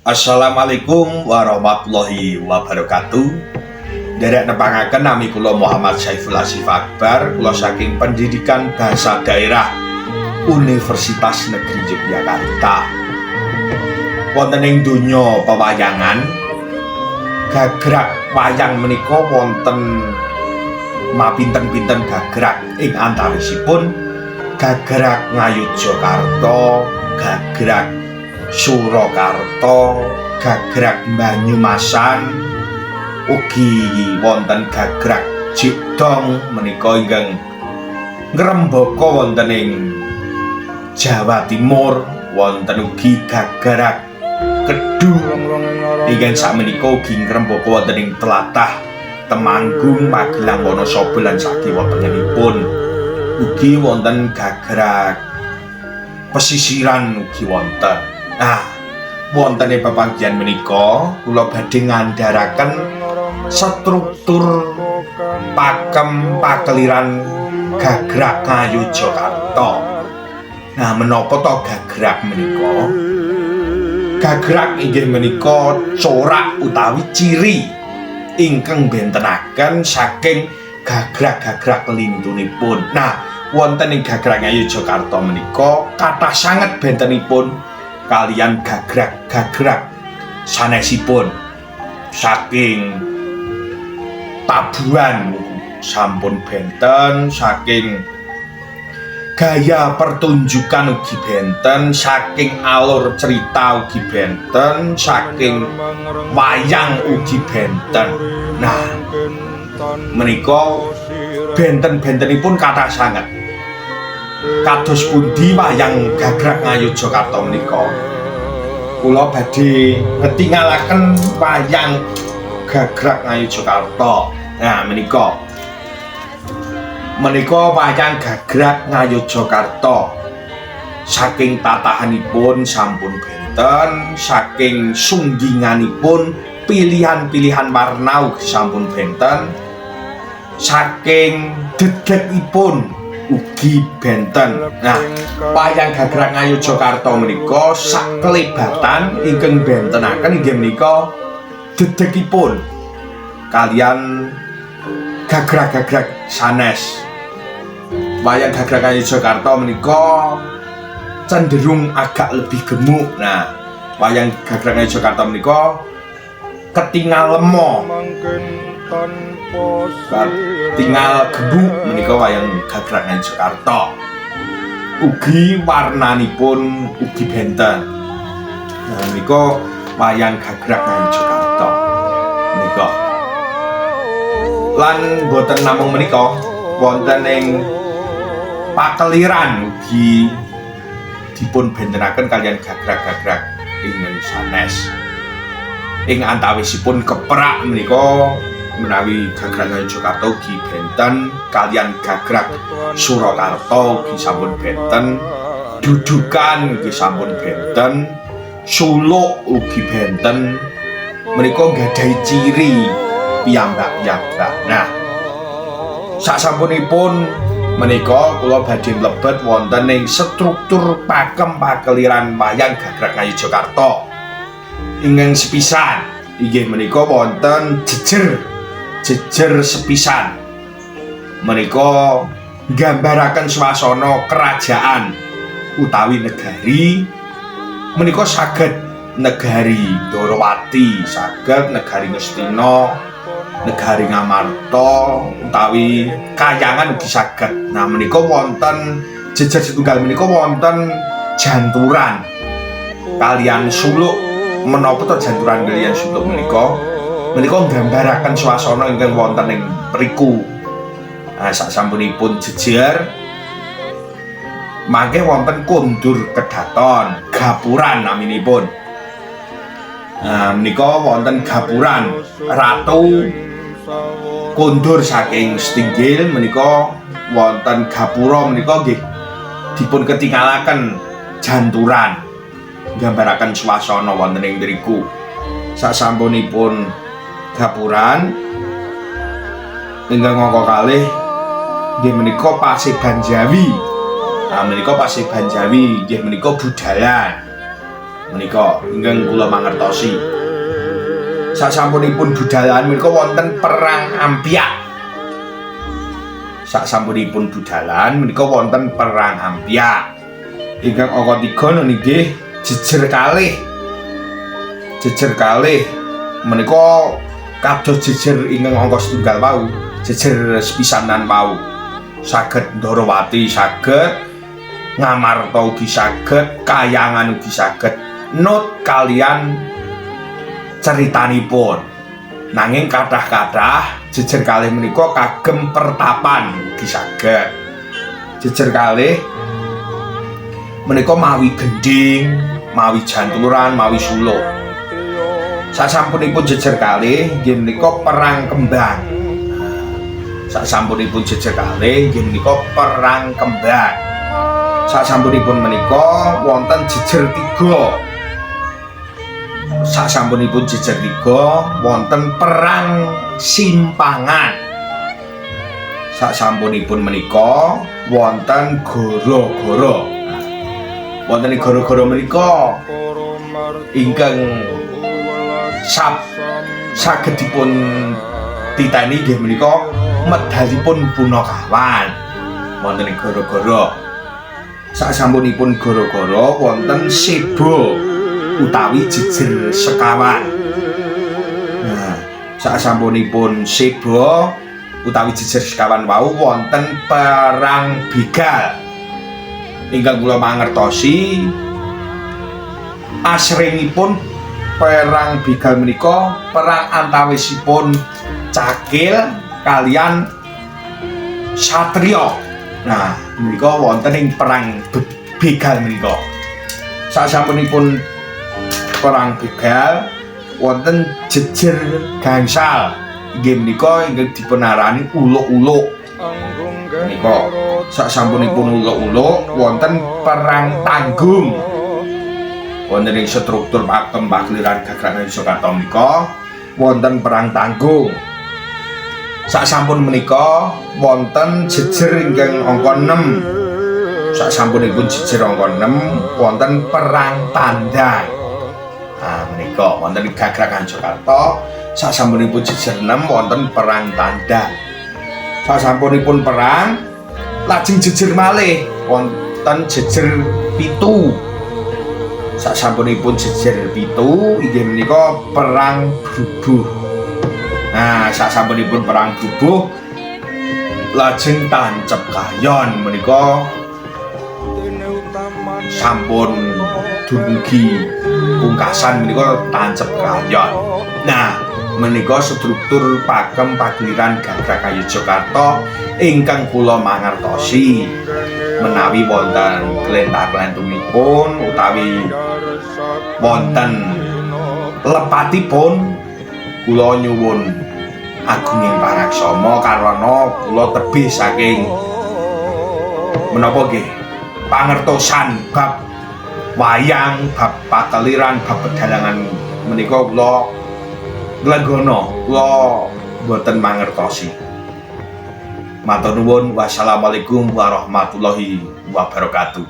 Assalamualaikum warahmatullahi wabarakatuh. Nderek nepangaken, nami kula Muhammad Saiful Asif Akbar, kula saking Pendidikan Bahasa Daerah Universitas Negeri Yogyakarta. Wonten ing donya pewayangan, gagrak wayang menika wonten mapinten-pinten gagrak, ing antawisipun gagrak Ngayogyakarta, gagrak Surakarta, gagrak Banyumasan, ugi wonten gagrak Jikdong menika ingkang ngrembaka wonten ing Jawa Timur, wonten ugi gagrak Kedu ingkang sakmenika ugi ngrembaka wonten ing tlatah Temanggung, Magelang, Wonosobo lan sakiwa tengenipun. Ugi wonten gagrak pesisiran ugi wonten. Nah, wonten ing pepanggihan menika kula badhe ngandharaken struktur pakem pakeliran gagrak Ngayogyakarta. Nah, menapa to gagrak menika? Gagrak inggih menika corak utawi ciri ingkang bentenaken saking gagrak-gagrak lintunipun. Nah, wonten ing gagrak Ngayogyakarta menika kathah sanget bentenipun kaliyan gagrak-gagrak sanesipun. Saking tabuhan sampun benten, saking gaya pertunjukan ugi benten, saking alur cerita ugi benten, saking wayang ugi benten. Nah, menika benten-bentenipun kathah sanget. Kados pundi wayang gagrak Ngayogyakarta menika? Kula badhe ngetingalaken wayang gagrak Ngayogyakarta. Nah, menika. Menika wayang gagrak Ngayogyakarta. Saking tatahanipun sampun benten, saking sungginganipun, pilihan-pilihan warna ugi sampun benten, saking dedegipun ugi benten. Nah, wayang gagrak Ngayogyakarta menika sakelebatan ingkang bentenaken inggih menika dedegipun kaliyan gagrak-gagrak sanes. Wayang gagrak Ngayogyakarta menika cenderung agak lebih gemuk. Nah, wayang gagrak Ngayogyakarta menika ketingal lemo, tinggal gemuk menika wayang gagrak Ngayogyakarta. Ugi warnanipun ugi benten. Nah, menika wayang gagrak Ngayogyakarta. Menika. Lan boten namung menika, wonten ing pakeliran ugi dipun bentenaken kaliyan gagrak-gagrak ingkang sanes. Ing antawisipun keprak menika menawi gagrak Ngayogyakarta ugi benten kaliyan gagrak Surakarta ugi sampun benten, dudukan ugi sampun benten, suluk ugi benten. Menika nggadahi ciri piyambak-piyambak. Nah, sasampunipun menika kula badhe mlebet wonten ing struktur pakem pakeliran wayang gagrak Ngayogyakarta. Ingkang sepisan inggih menika wonten jejer, jejer sepisan. Menika nggambaraken swasana kerajaan utawi negari. Menika saged negari Ndorowati, saged negari Ngastina, negari Ngamarta utawi kayangan ugi saged. Nah, menika wonten jejer setunggal menika wonten janturan kaliyan suluk. Menapa to janturan kaliyan suluk menika? Menika nggambaraken swasana ingkang wonten ing mriku. Nah, sasampunipun jejer mangke wonten kondur kedaton, gapuran naminipun. Nah, menika wonten gapuran, ratu kondur saking setinggil menika wonten gapura. Menika nggih dipun ketingalaken janturan nggambaraken swasana wonten ing mriku. Sasampunipun gapuran, ingkang angka kalih nggih menika Paseban Jawi. Nah, menika Paseban Jawi nggih menika budalan. Menika ingkang kula mangertosi. Sasampunipun budalan menika wonten perang ampyak. Sasampunipun budalan menika wonten perang ampyak. Ingkang angka 3 nggih jejer kalih. Jejer kalih menika kados jejer ingkang angka setunggal wau, jejer sepisanan wau. Saged Ndorowati saged, Ngamarta ugi saged, Kayangan ugi saged, nut kalian ceritanipun. Nanging kathah-kathah jejer kalih menika kagem pertapan ugi saged. Jejer kalih menika mawi gending, mawi janturan, mawi suluk. Sasampunipun jejer kalih nggih menika perang kembang. Sasampunipun jejer kalih nggih menika perang kembang. Sasampunipun menika wonten jejer tiga. Sasampunipun jejer tiga wonten perang simpangan. Sasampunipun menika wonten goro-goro. Wonten ing goro-goro menika ingkang saged dipun titeni nggih menika medalipun punakawan wonten ing goro-goro. Sasampunipun goro-goro wonten sebo utawi jejer sekawan. Nah, sasampunipun sebo utawi jejer sekawan wau wonten perang begal. Ingkang kula mangertosi asringipun perang begal menika perang antawisipun cakil kalian satria. Nah, menika wonten ing perang begal menika. Sasampunipun perang begal wonten jejer gangsal. Inggih menika ingkang dipunarani uluk-uluk. Menika sasampunipun uluk-uluk wonten perang tanggung. Wonten ing struktur pakem pakeliran Gagragan Yogyakarta menika wonten perang tanggung. Sasampun menika wonten jejer ingkang angka 6. Sasampunipun jejer angka 6 wonten perang tandang. Nah, menika wonten ing Gagragan Jakarta sasampunipun jejer 6 wonten perang tandang. Sasampunipun perang lajeng jejer malih wonten jejer 7. Sasampunipun jejer 7 inggih menika perang brubuh. Nah, sasampunipun perang brubuh lajeng tancep kayon menika sampun dumugi pungkasan menika tancep kayon. Nah, menika struktur pakem pageliran Gagrag Yogyakarta ingkang kula mangertosi. Menawi wonten klenta-klentunipun utawi wonten lepatipun kula nyuwun agunging pangaksama karana kula tebih saking menapa nggih pangertosan bab wayang, bab pakeliran, bab pedalangan menika kula nglenggana, kula mboten mangertosi. Matur nuwun, wassalamualaikum warahmatullahi wabarakatuh.